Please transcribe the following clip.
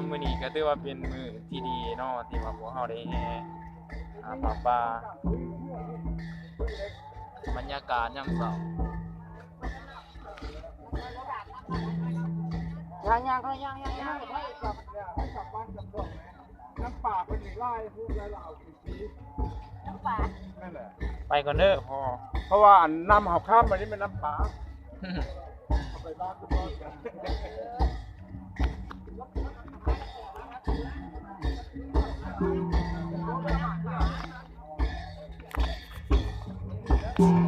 ມື້ນີ້ກໍຖືວ່າເປັນມື້ທີ່ດີເນາະ ທີ່ວ່າພວກເຮົາໄດ້ແຫ່ ຫາຜ້າປ່າ ບັນຍາກາດຍາມເຊົ້າ ຍ່າງໆ ຍ່າງໆ ຍ່າງໆ ນ້ຳປາເພິ່ນນີ້ຫຼາຍ ຮູ້ຫຼາຍລາວກິນຟຣີ ນ້ຳປາ ນັ້ນແຫຼະ ໄປກ່ອນເດີພໍ່ ເພາະວ່າອັນນ້ຳເຮົາຂ້າມມານີ້ແມ່ນນ້ຳປາ ເຮົາໄປບ້ານກໍບໍ່ຮູ້ຈັກ.